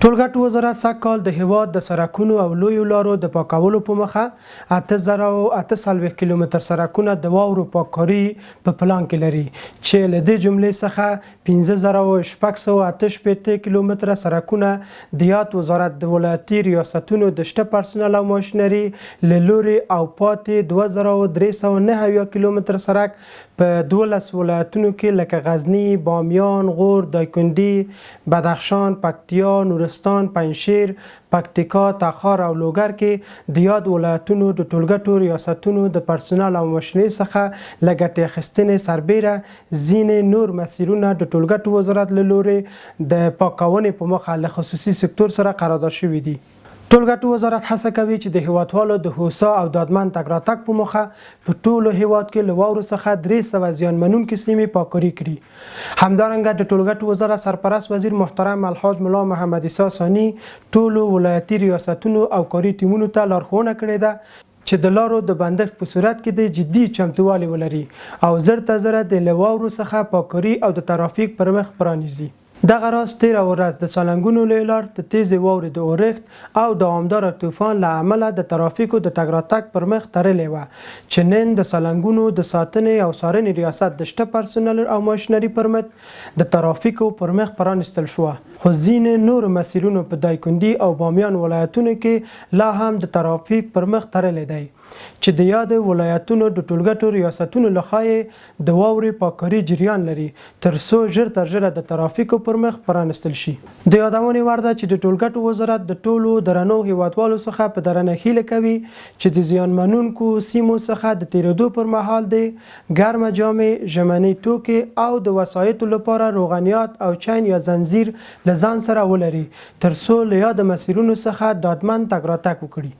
ټولګټو وزارت سږ کال د هېواد د سرکونو او لویو لارو د پاکولو په موخه 8048 کیلومتر سرکونه د واورو پاککاري په پلان کې لري چې له دې جملې څخه 5668 کیلومتره سرکونه د یاد وزارت د ولایتي ریاستونو د شته پرسونل او ماشینري له لورې او پاتې 2379 کیلومتره سرک په 12 ولایتونو کې لکه غزني، بامیان، غور، دایکندي، بدخشان، پکتیا، نورستان، پنجشیر، پکتیکا، تخار او لوګر کې د یاد ولایتونو د ټولګټو ریاستونو د پرسونل او ماشینري څخه له ګټې اخیستنې سربېره ځینې نور مسیرونه د ټولګټو وزارت له لورې د پاکونې په موخه له خصوصي سکتور سره قرارداد شوي دي. ټولګټو وزارت هڅه کوي چې د هېوادوالو د هوسا او دادمن تګ راتګ په موخه په ټولو هېواد کې له واورو څخه 300 زیان منونکې سیمې پاکاري کړي. همدارنګه د ټولګټو وزارت سرپرست وزیر محترم الحاج ملا محمد عیسی ثاني ټولو ولایتي ریاستونو او کاري ټیمونو ته لارښوونه کړې ده چې د لارو د بندښت په صورت کې دې جدي چمتووالی ولري او زر تر زره دې له واورو څخه پاکاري او د ترافیک پر مخ پرانیزي. دغه راز تېره ورځ د سالنګونو لوی لار د تېزې واورې د اورښت او دوامداره توفان له امله د ترافیکو د تګ راتګ پر مخ تړلې وه چې نن د سالنګونو د ساتنې او څارنې ریاست د شته پرسونل او ماشینري پر مټ د ترافیکو پر مخ پرانیستل شوه خو ځینې نورو مسیرونو په دایکندي او بامیان ولایتونو کې لا هم د ترافیک پر مخ تړلی دی چې د یادو ولایتونو د ټولګټو ریاستونو لخوا یې د واورې پاککاري جریان لري تر څو ژر تر ژره د ترافیکو پر مخ پرانستل شي. د یادونې وړ ده چې د ټولګټو وزارت د ټولو درنو هېوادوالو څخه په درنه هیله کوي چې د زیانمنونکو سیمو څخه د تېرېدو پر مهال دې ګرمه جامې، ژمني توکي او د وسایطو لپاره روغنیات او چین یا ځنځیر له ځان سره ولري تر څو له یادو مسیرونو څخه ډاډمن تګ راتګ وکړي.